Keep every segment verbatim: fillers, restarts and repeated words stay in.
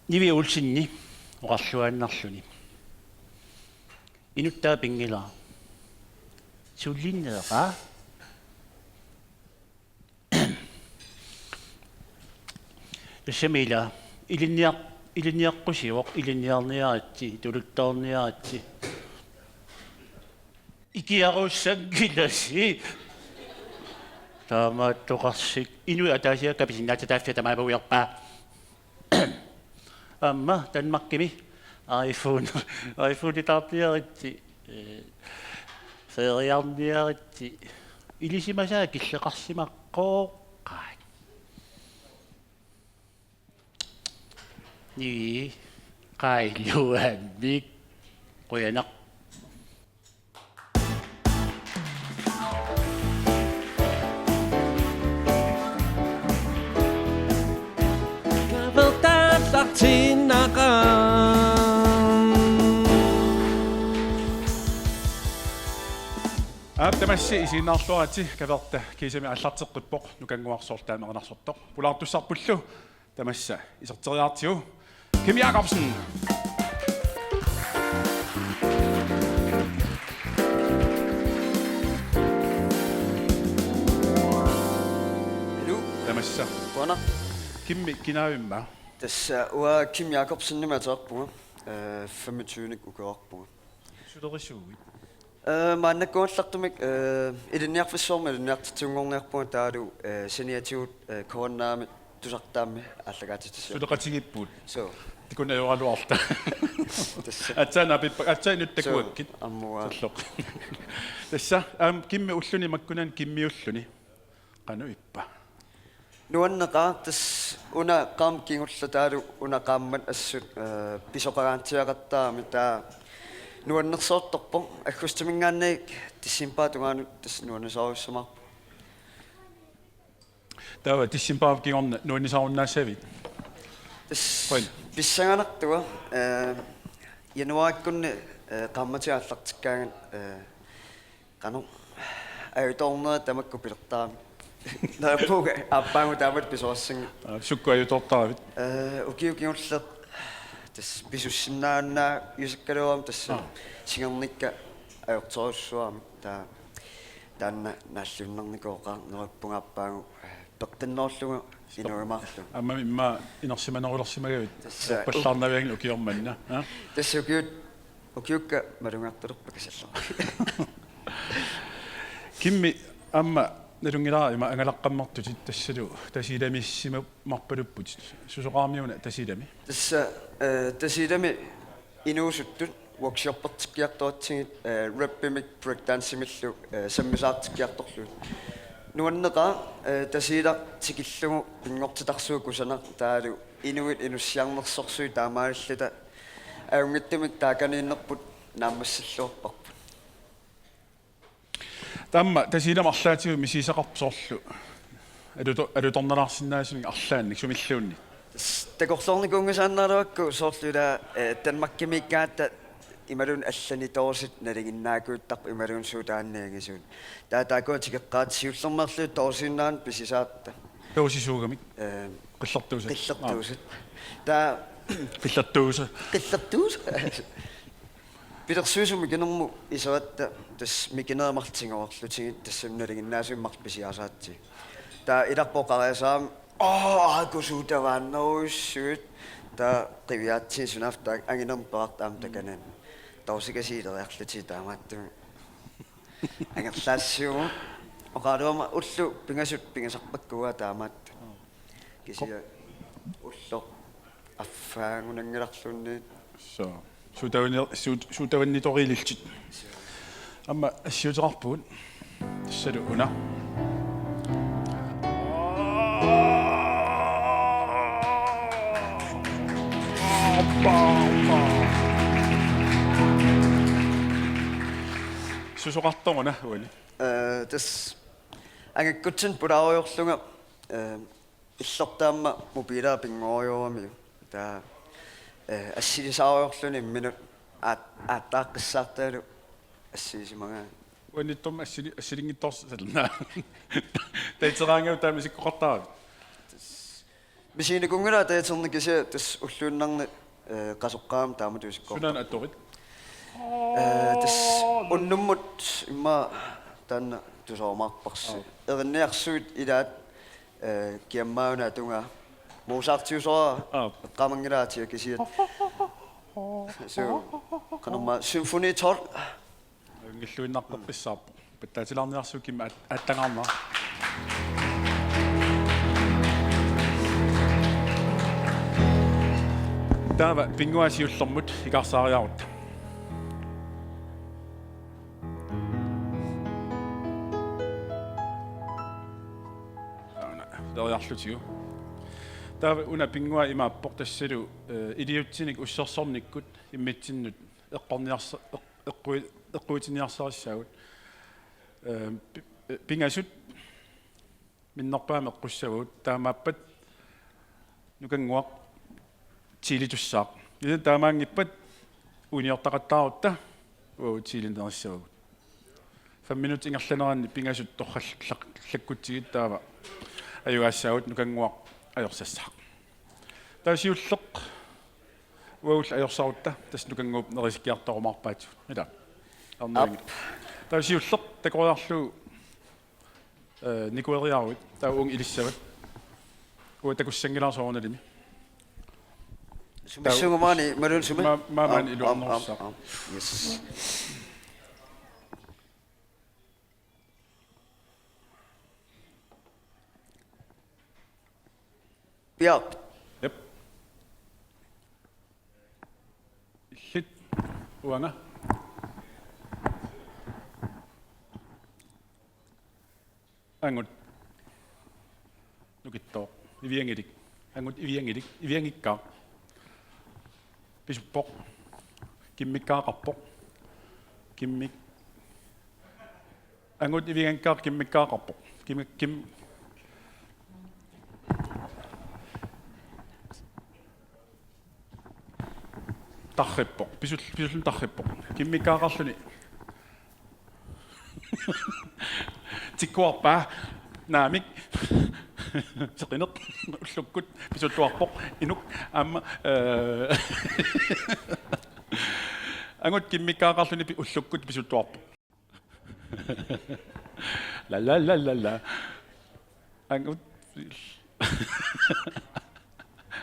Nivi Olsenip oqarluaannarluni: Inuttaa pinngilara. Sulineraa. Tassami ila ilinniar-, ilinniaqqusivoq, ilinniarniaritsi, tuluttoorniaritsi. Ikiarussanngilasi. Taamaattoqarsi. Inuit ataasiakkaat pisinnaassataaffia tamaat ujarpaa. Aamma Danmarkimi iPhone, iPhone-itaarniaritsi, eh, feriarniaritsi, ilisimasaat killeqarsimaqqooqaat. Nii, qaa iluamik. Qujanaq. Aap, tamassi isiginnaarluaritsi, kaverta kiisami aallarteqqippoq, nukannguarsoorlu taama erinarsortoq. Pulaartussarpullu. Tamassa iserteriartigu Kim Jakobsen. Hallo. Tamassa. Qujanaq. Kimmi kinaavimma? Tassa uanga Kim Jakobsenimik ateqarpunga. Øh, femogtyve-nik ukioqarpunga. Sulerisuuit? Øh, maannakkuallartumik, øh, ilinniarfissuarmi ilinniartitsisunngorniarpunga taavalu, øh, saniatigut, øh, K N R-mi tusartaammi aallakaatitsissavarput. Suleqatigiippugut. Suu. Tikuna ajoraluarta. Tassa. Aatsaat naapippa-, aatsaat inuttakkuakkit. Suu, ammut. Sorloq. Tassa, aamma Kimmi ulluni makkunani Kimmiulluni. Qanoq ippa? Nuanneqaaq, tassa una qaammat kingullertaalu una qaammat assut, øh, pisoqangaatsiaqattaarami, taava nuannersoortorpoq, aggustiminngaanniit decembarip tungaanut tassa nuannisoorujussuumaarpoq. Taava decembarip kingorna nuannisaarunnaassavit? Tassa Qujan. Pissanganartoq, øh, januaarikkunni, øh, qaammatit aallartikkaangat, øh, qanoq ajutoornerit tamakku pilertaramik. Neriuppunga aappaagu taamatut pisoqassanngippat. Aa, sukkut ajutoortaravit? Øh, ukioq kingulleq tassa pisussinnaajunnaarusukkaluarama tassa. Aa. Singernikka ajortorujussuarmik, taava taanna naalliunnarnikooqaaq, neriuppunga aappaagu peqqinnoorlugu inuujumaarlugu. Aammami immaqa inersimanerulersimagavit? Tassa u- Ippallaarnavianngilaq ukioq manna, aa? Tassa ukiut-, ukiukka malunnartulerpakka sallerpakka. Kimmi, aamma nalunngilara ima angalaqqammertutit, tassalu Tasiilamiissimaarpalupputit. Susoqarami una Tasiilami? Tassa, øh, Tasiilami inuusuttut workshoppertikkiartoratsigit, øh, rappimik breakdancemillu, øh, sammisaartikkiartorlugit. Nuanneqaaq, øh, Tasiilaq tikillugu pinngortitarsuup kusanaq, taavalu inuit inussiarnersorsuit taamaalilluta ajunngitsumik taakaniinnerput naammassilluarparput. Taama Tasiilami arlaatigut misigisaqarpa soorlu aluto-, alutornalaarsinnaasunik arlaannik sumilluunniit? Tassa takorloornikuunngisaannarluarukku soorlu ila, øh, Danmarkimiikkaangatta imaluunniit allanik dåset nalinginnaakujuttarput imaluunniit suut taanna angisuut. Taava taakkua tikeqqaat siullermeerlugit dåsiinnaannik pisisaarta. Dåsisuugamik? Øh, Qillertuusat. Qillertuusat. Aa. Taava Qillertuusat. Qillertuusat. Pilersuisut mikinermut iseratta, tassa mikinerit marluk tigoorlutigit, tassami nalinginnaasumik marluk pisiasaatsigit. Taava ilarput oqariasaarami: "Aa, aajuku suut tavaannerujussuit." Taava qiviaatsigit sunaaffa taanna anginermik peqartoq aamma takanani. Dåsekasiit ileriarlutigit taamaattumik. Angerlaassiugut. Oqaraluarama ullut pingasut pingasarpakka uanga taamaattut. Kisianni ulloq affaagunanngilarluunniit. Suu. Suut tavanni-, suut, suut tavannitoriilillutit. Aamma assiuteqarpugut. Tassalu una. Susoqartoq una uani? Øh, tassa angakkutsinni pulaarujoorlunga, øh, illortaamma mobiilia pinnguarujussuugami. Taava, øh, assilisaarujoorluni imminut aat-, aattaaqqissaartaalu assilisimagaanni. Uaniittormi assili-, assilinngitsoorsi-, salna. Taitseraangavit taama isikkoqartaravit? Misiginikuunngilanga teaterneq kisianni tassa ulluinnarni, eh, qasoqqaamik taamatut isikkoortoq. Sunaana atorit? Eh, tassa unnummut immaqa taanna tusaarumaarparsi. Aap. Erinniarsuit ilaat, eh, kiammauna atungaa. Mozartiusora. Aap. Eqqaamanngilara atia kisianni. Suu, qanormaa symfoni tolv. Ajunngilluinnarpeqqissaarpoq. Pattaatilaarniarsuukkimmi at-, attangaarna. Taava pinnguaa siullermut ikaarsaariarutta. Aana, periarlutigu. Taava una pinnguaa imaappoq tassalu, eh, iliutsinik ussersornikkut immitsinnut eqqorniarsa-, eq-, eqqui-, eqquitsiniarsarissaagut. Eh, pi-, eh, pingasut minnerpaamik eqqussavagut, taamaappat Nukannguaq Thielitussaaq. Ila taamaanngippat uniortaqattaarutta uagut Thielinerissavagut. Fem minutsit ingerlaneranni pingasut torrallak-, lakkutsigit taava ajugaassaagut Nukannguaq ajorsassaaq. Taava siulleq uagullu ajorsarutta tassa Nukannguup nerisikkiartorumaarpaatigut. Ila. Arnaanngilaq. Aap. Taava siulleq takoriarlugu, eh, nikueriaruit, taava uunga ilissavat. Uanga takussanngilara soorunalimi. Sumissuugumaani maluun sumi? Ma-, maamaani. Aap, aap, iluarnerussaq. Aap, aap. Yes. Piaarpit? Jep. Illit uanga. Angut. Nukittooq. Iviangilik. Angut iviangilik. Iviangikkaaq. Pisuppoq. Kimmikkaaqarpoq. Kimmik-, angut iviangikkaaq kimmikkaaqarpoq. Kim-, kim-, tarrippoq. Pisul-, pisulluni tarrippoq. Kimmikkaaqarluni. Tikkuarpaa. Naamik. Seqineq. Ullukkut pisuttuarpoq. Inuk. Aamma, eh, angut kimmikkaaqarluni pi-, ullukkut pisuttuarpoq. La, la, la, la, la. Angut.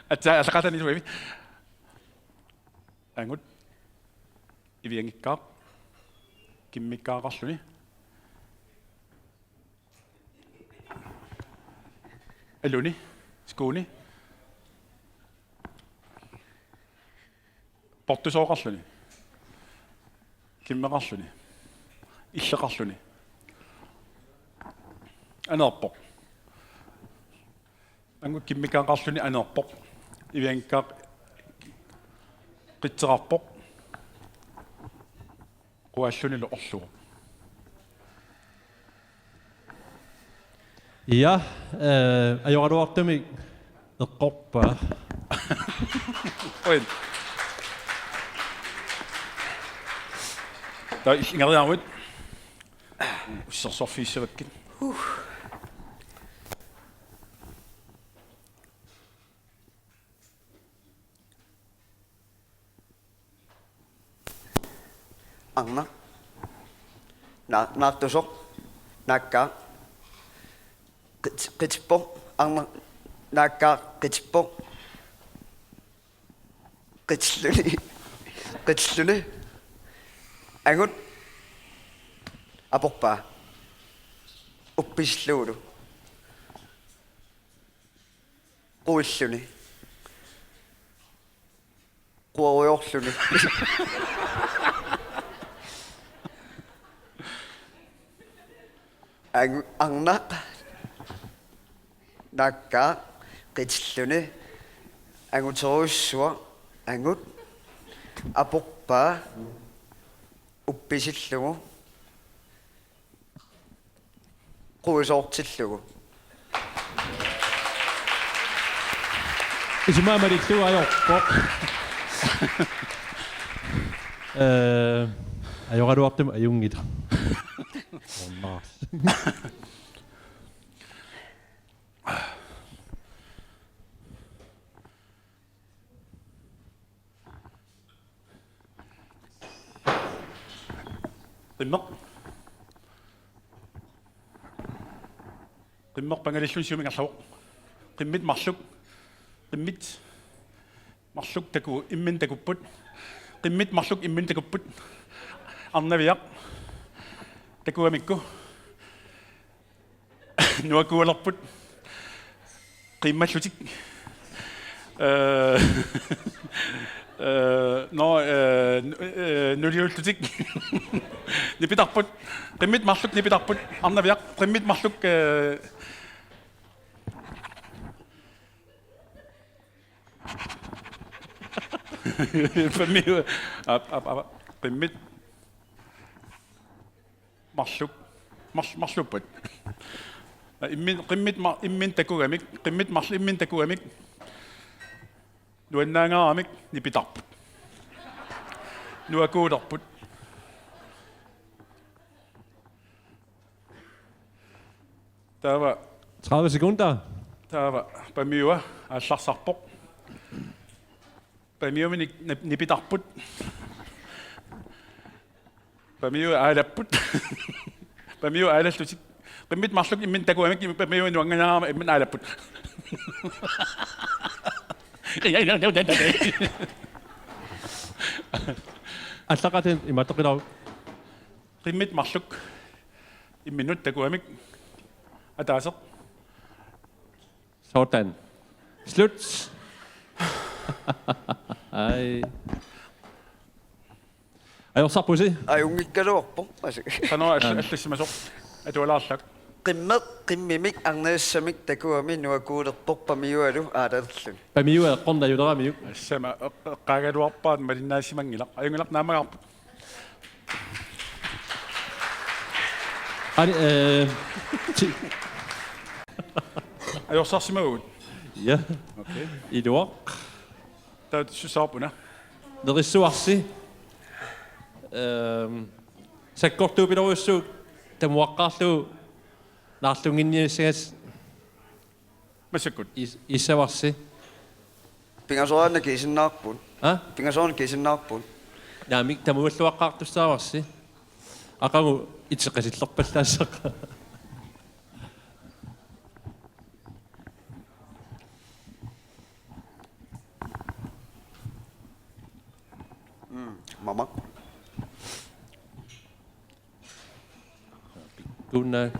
Atsa, asaqatani suami. Angut. Iviangikkaaq. Kimmikkaaqarluni. Aluni. Skuuni. Portusooqarluni. Kimmeqarluni. Illeqarluni. Aneerpoq. Angut kimmikkaaqarluni aneerpoq. Iviangikkaaq qitseqarpoq. Quallunilu orlugu. Ja, eh, ajoraluartumik eqqorpaa. Oi. Taava ingeriaruit. Ussersorfigissavakkit. Arnaq. Na-, naartusoq. Naakkaaq. Qit-, qitippoq. Arnaq. Naakkaaq. Qitippoq. Qitilluni. Qitilluni. Angut. Aporpaa. Uppisillugulu. Quilluni. Querujoorluni. Ang-, arnaq. Naakkaaq. Qitilluni. Anguterujussuaq. Angut. Aporpaa. Uppisillugu. Quisoortillugu. Isumaga malillugu ajorpoq. Eh, ajoraluartumik ajunngilaq. Ornaas. Qimmeq. Qimmeq pangalilluni siumut ingerlavoq. Qimmit marluk. Qimmit marluk taku-, imminnut takupput. Qimmit marluk imminnut takupput. Arnaviaq. Takugamikku. Nuakuulerput. Qimmallutik. Øh, øh, nå, øh, nu-, øh, nuliullutik. Nipitarput. Qimmit marluk nipitarput. Arnaviaq. Qimmit marluk, øh, Pamiu-, ap-, ap-, ap-, qimmit marluk, mar-, marluppat. Immin-, qimmit mar-, imminnut takugamik, qimmit marluk imminnut takugamik. Nuannaangaaramik nipitarput. Nuakuulerput. Taava. Tredive sekunder. Taava Pamiua aallarsarpoq. Pamiuminik nip-, nipitarput. Pamiua aalapput. Pamiua aalallutik. Qimmit marluk imminnut takugamik Pamiua nuannaangaaramik imminnut aalapput. Allaqatin imaattoqqilaaruk. Qimmit marluk imminnut takugamik. Ataaseq. Sådan. Slut. Ai. Ajorsarpusi? Ajunngikkaluarpoq. Asi. Qanoq all-, allassimasoq. Atualaarlak. Qimmeq qimmimik arnavissamik takugamik nuakuulerpoq Pamiualu aalallutik. Pamiua eqqornajuleramiuk. Assama eq-, eqqaagaluarpaat malinnaasimanngilaq. Ajunngilaq, naammagarput. Ani, øh, ti-, ajorsarsimavugut. Ja. Okay. Iluaq. Taava sussaarput una. Nerissuarsi. Øhm, sakkortuupilorujussuuvoq tamuaqqaarlugu naarlunnginniassagassi. Massakkut. Is-, issavarsi. Pingasoraanna kiisinnaarput. Ha? Pingasoraanna kiisinnaarput. Naamik, tamualluaqqaartussaavarsi. Aqagu iteqasillerpallaassaq. Mm, mamaq. Pikkunnaaq.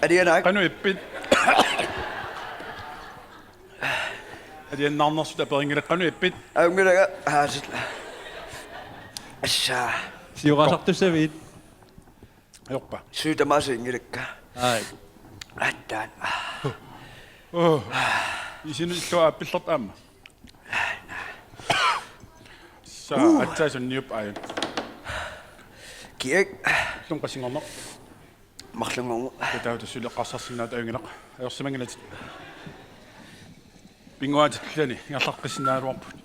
Alianaak. Qanoq ippit? Alianaarnersut aperinngilaq, qanoq ippit? Ajunngilanga, aasit. Assaa. Siorasartussavit. Ajorpa. Suu tamaasa inngilakka. Ai. Attaan. Oh. Isinut illuat aappillerta aamma. Sa atsaa sunniup aajun. Kiak. Tunqasinngorneq. Marlunngorneq. Kitaata suleqqarsarsinnaat ajunngilaq. Ajorsimanngilatit. Pinnguaatit killani ingerlaqqissinnaagaluarput.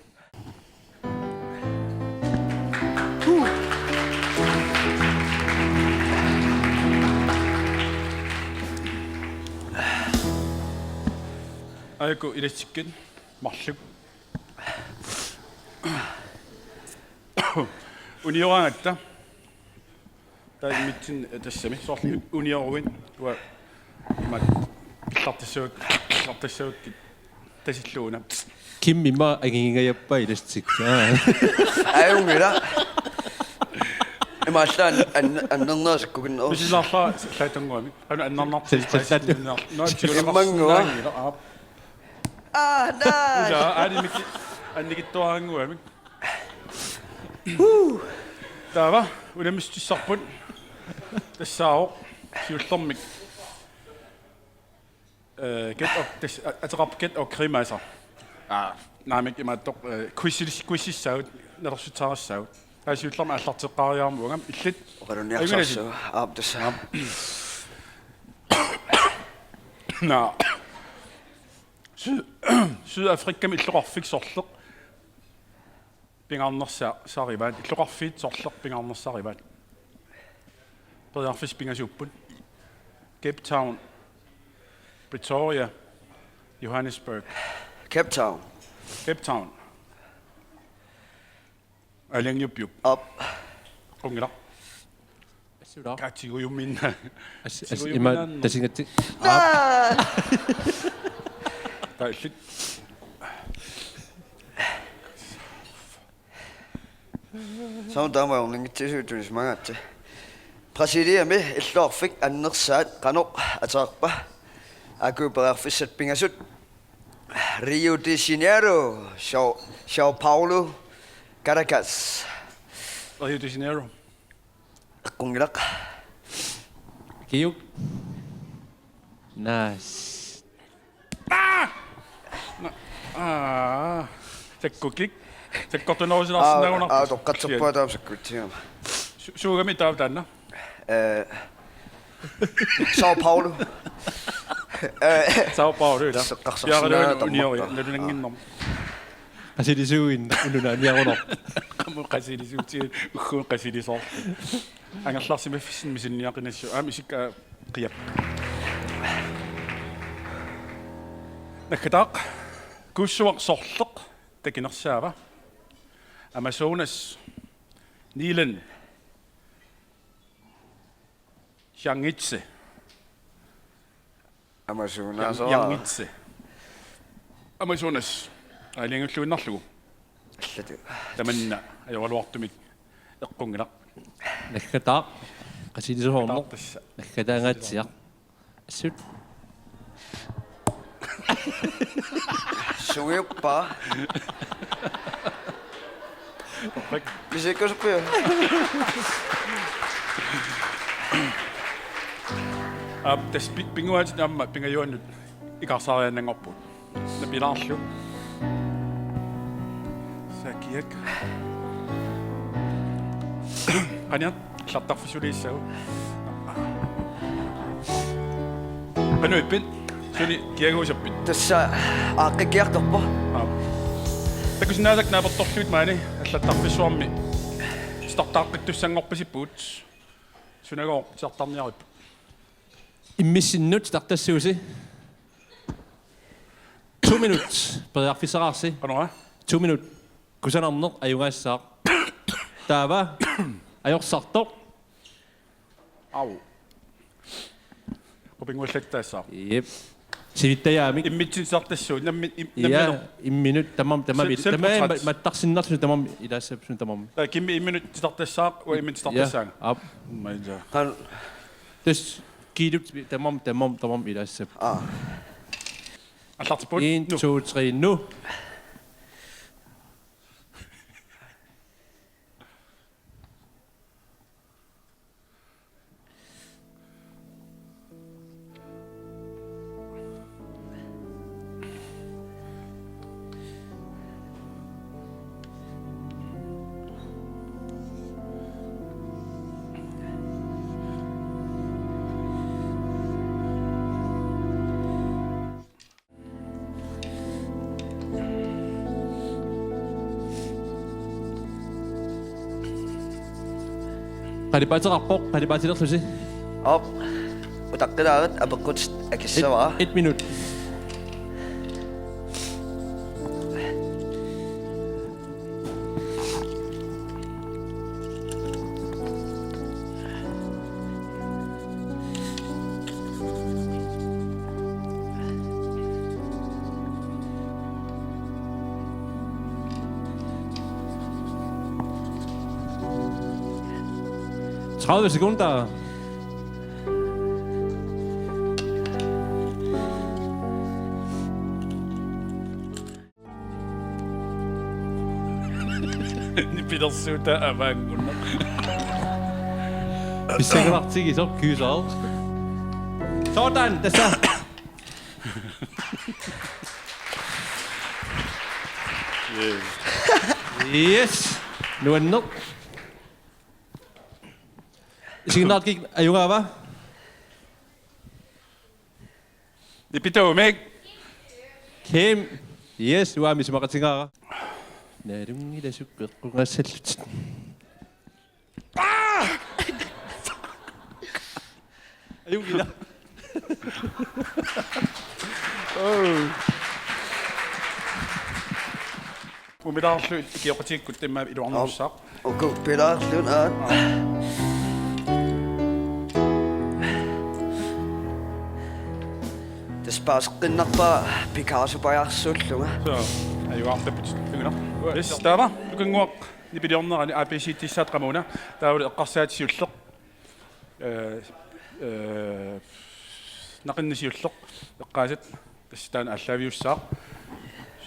Aajuku ilassikkit marluk. Unioraangatta. Taava immitsinnut, eh, tassami soorlu unioruit, uanga imaat pillartassavak-, pillartassavakkit tasillugu una. Kim ima angingajappa ilastik. Aa. Ajunngilaq. Imaallaat an-, an-, annernersukkuginnerus. Misilaarlaa sallaatunngorami. Qanoq annernarti. Sal-, sal-, sal-, sal-, no, immanngua. Aa, naa. Uja, aali miki-, annikitsuaraannguamik. Taava, unammissutissarput. Tassaavoq siullermik. Øh, gæt og, des-, a-, ateqarpoq gæt og grimasser. Aa, naamik imaattoq, øh, quiz-, quizissaagut, nalersutsaarissaagut. Taava siullermik aallarteqqaariarmat uanga illit. Oqalunniarsarissaagut. Aap, tassa. Aap. Naa. Syd-, Sydafrikami illoqarfik sorleq pingaarnersa-, sarivaat, illoqarfiit sorleq pingaarnersarivaat. Periarfissat pingasuupput. Cape Town, Pretoria, Johannesburg, Cape Town. Cape Town. Alangiuppiup. Aap. Qunngilaq. Assut aap. Kaatigujuminna. As, as, ima tasingatsi. Taallit. Sauna taama orningitsisuutuni simagaatsi. Brasiliami illoqarfik annersaat qanoq ateqarpa? Aajuku periarfissat pingasut. Rio de Janeiro, Sao, Sao Paulo, Caracas. Rio de Janeiro. Qunngilaq. Kiuk. Naas. Aa, sakkukik. Sakkortunerusulaarsinnaagunarpoq. Aa, toqqatserpunga taama sakkutsiama. Su-, suugami taava taanna? Eh, Sao Paulo. Eh, Sao Paulo ila. Seqqarsarsinnaanera Piareerlugu uniori, tammartaa. Nalunannginnerma. Qasilisuuin ununa aniarunarpoq. Qamu qasilisuuti ugguun qasilisoorlu. Angerlarsimaffissinni misunniaqinassu. Aamma isikka qiap. Naggataaq, Kuussuaq sorleq takinersaava? Amazonas, Nilen, Yangtze. Amazonas. Yangtze. Amazonas. Aalajangiulluinnarlugu. Allatut. Tamanna ajoraluartumik eqqunngilaq. Naggataaq. Qasilisoorneq. Tassa. Naggataangaatsiaq. Assut. Sugiuppa. Misikkusuppio. Aap, tassa pi-, pinnguaatit aamma pingajuannut ikaarsaariaannanngorput. Napilaarlu. Sakiak. Qaniat, allartarfissuliissagu. Qanoq ippit? Suli kiaguusappit? Tassa aaqqikkiartorpoq. Aap. Takusinnaasakka naapertorlugit maani allattarfissuarmi titartaaqqittussanngorpasippugut. Sunagooq titartarniarippoq? Immissinnut titartassuusi. To minut. Periarfissaqaarsi. Qanoq? To minut. Kusanarneq ajugaassaaq. Taava. Ajorsartoq. Au. Qupinnguallattaassaaq. Jep. Sivittajaamik. Immitsinnut titartassuusi. Nammi im-, Ja, namminneq. imminut. Tamarmik, tamarmik, Selv-, tamarmik, selvportræt. mat-, mattarsinnarlusi tamarmik ilaassapput tamarmik. Taa, Kimmi imminut titartassaaq, uanga imminut titartassaanga. Ja, aap. Maja. Han Tassa kiilut tamarmik, tamarmik, tamarmik ilaassapput. Ah. Allartippugut. En, Nu. To, tre, nu. Qalipaateqarpoq, qalipaatilerlusi. Op. Utaqqilaarit apeqqutit akissavara. Et, et minut. Tredive sekunder. Nipilersuutaa avaanngunneq. Pissanganartigisoq kyser. Sådan, tassa. Yes. Nuanneq. Isiginnaartikkit ajugaava? Nipituumik. Kim. Yes, uanga isumaqatigaara. Nalunngilaq, sukkut eqqugaassallutit. Ajunngilaq. Umilaarlu ikioqatigiikkutta immaqa iluarnerussaaq. Uku pilaarlun aat. Tassa paaseqqinnarpara Picasso pajaarsuullunga. Soo, ajugaarput. Yes, taava. Tukanguaq nipiliornerani A B C-tissaat qamuuna. Taavalu eqqarsaat siulleq. Ee, ee, naqinneq siulleq eqqaasat tassa taanna aallaaviussaaq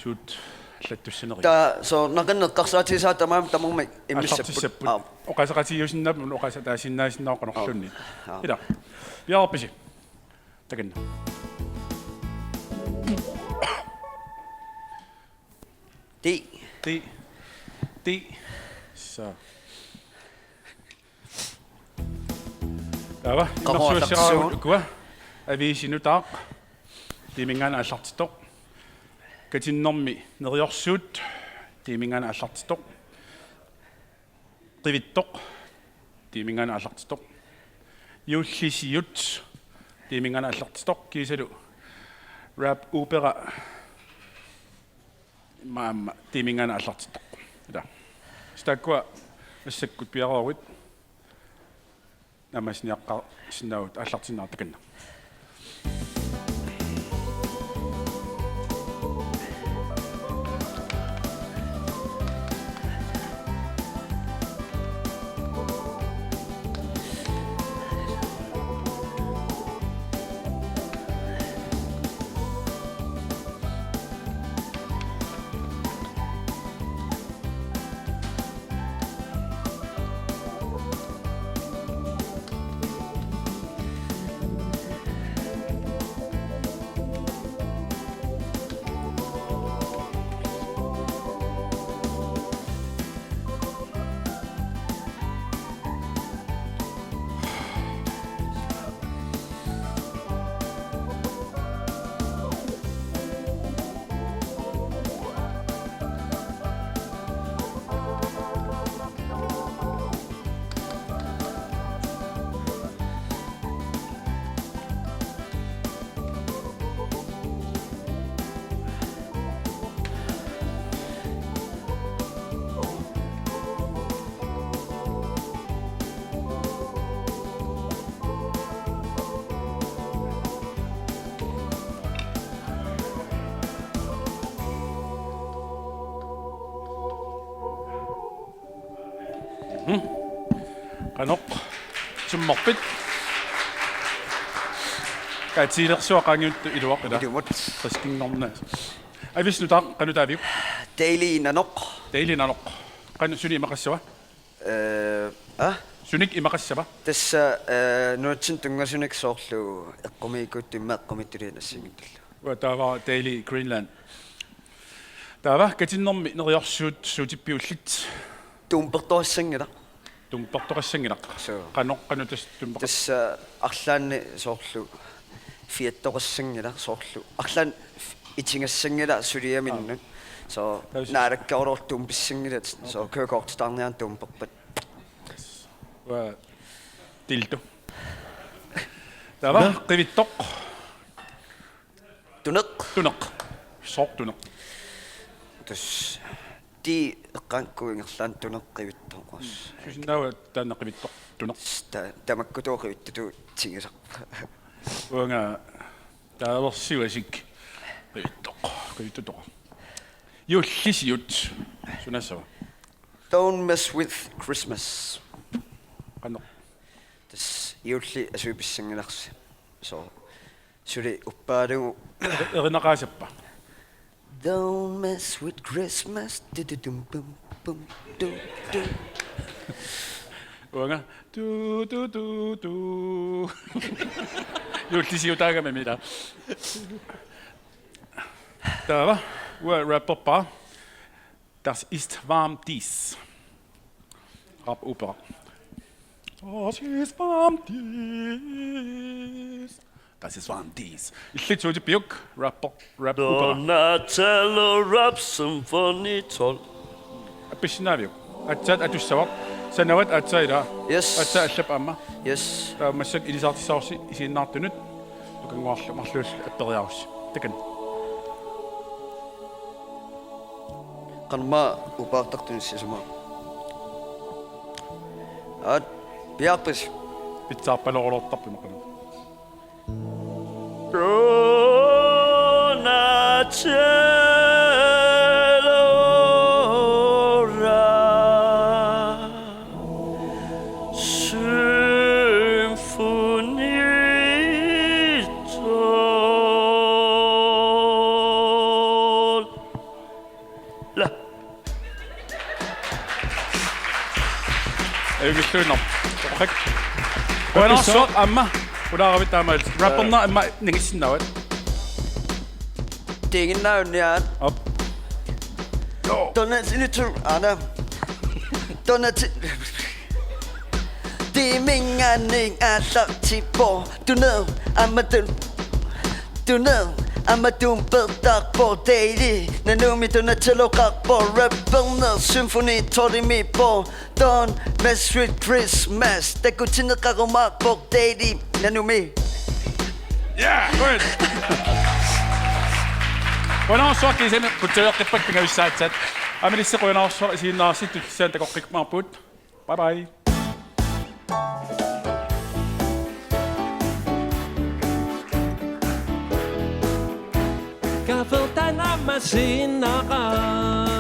suut allattussanerit. Taa, soo, naqinneq eqqarsaatigisaat tamarmik immissapput. Aallartissapput. Aap. Oqaaseqatigiussinnaapput, oqaaseq ataasiinnaasinnaavoq qanorluunniit. Aap. Ila. Piareerpisi? Takanna. Ti. Ti. Ti. Soo. Taava, qamuarlarsuu. Innersuusseraarut ukua. Aviisi nutaaq. Tiimingaanniit aallartittoq. Katinnermi neriorsuut. Tiimingaanniit aallartittoq. Qivittoq. Tiimingaanniit aallartittoq. Juullisiut. Tiimingaanniit aallartittoq. Kiisalu Rap Opera. Maama tiimingaanniit aallartittoq. Ila. Tassa taakkua massakkut piareeruit. Naammassiniaqqaarsinnaavugut, aallartinnaaq takanna. Mhm. Qanoq. Summerpit? Kaatiilersuaq qaangiuttut iluaq ila. Ilumut. Qiskinngorna. Aviisi nutaaq qanoq taaviuk? Daily Nanoq. Daily Nanoq. Qanoq sunik imaqassava? Ee, a? Sunik imaqassava? Tassa, ee, nunatsinni tunngasunik soorlu eqqumiikkuuttut immaqa eqqumiitsuliinnassanngittullu. Uanga taava Daily Greenland. Taava katinnermi neriorsuut suutippiullit? Tuumpertorissanngilaq. Tuumpertorissanngilaq. Soo. Qanoq, qanoq tassa tuumpertoq? Tassa arlaanni soorlu fiattorissanngilaq soorlu. Arlaanni itigassanngilaq suliaminnut. Aa. Soo, tassa naalakkerlugu tuumpissanngilat. Soo, okay. Kørekortitaarniarneq tuumperpat. Uanga dildo. Taava, nå, qivittoq. Tuneq. Tuneq. Sooq tuneq? Tassa ti eqqaankuup ingerlaannaq tuneq qivittoq. Mm. Susinnaava taanna qivittoq tuneq? Ta-, tamakkutut qivittutut tigusarpoq. Uanga taaversiuasik qivittoq. Qivittutoq. Juullisiut. Sunaassava? Don't mess with Christmas. Qanoq? Tassa juulli asuipissanngilarsi. Soo. Suli uppaalugu. Erinaqaasappa? Don't mess with Christmas. Du, du, dum, bum, bum, du, du. Uanga. Du, du, du, du. Juullisiutaagami ila. Taava. Uanga rapperpara. Das ist warm dies. Rap Opera. Das ist warm dies. Das ist warm dies. Illit suutippiuk, rap, rap Opera. Donatello Rap Symphony tolv. Appissinnaaviuk? Aatsaat atussavara. Sanavat aatsaat ilaa. Yes. Aatsaat allap aamma. Yes. Taava massakkut ilisaartissavarsi isiginnaartunut. Tukannguarlu marluullu apperiarussi. Takan. Qanormaa upaartartunik sisamaa. Aat, piaarpasi. Pitsaarpalorulortarput imaqanut. Ajunngilluinnarpoq. Qujanarsuaq aamma. Ulaaravit taamaalillutit. Rapperneq aamma nangissinnaavat. Tiinginnaanniaat. Op. Donald Trump, ana. Donald Trump. Tiimingaanniit aallartippoq. Tuneq aamma tun-, tuneq aamma tumpertarpoq. Daily nanumi tunatseloqarpoq. Rapperneq symphony tolimiippoq. Don't mess with Christmas. Takutinneqarumaarpoq Daily nanumi. Yeah, good. Qujanarsuaq, kisianni kutsueqqippat pingajussaatsit. Aamma ilissi qujanarsuaq isiginnaarassi, tullissaani takoqqikkumaarpugut. Bye bye. Kaffertaa naammassinnaavat.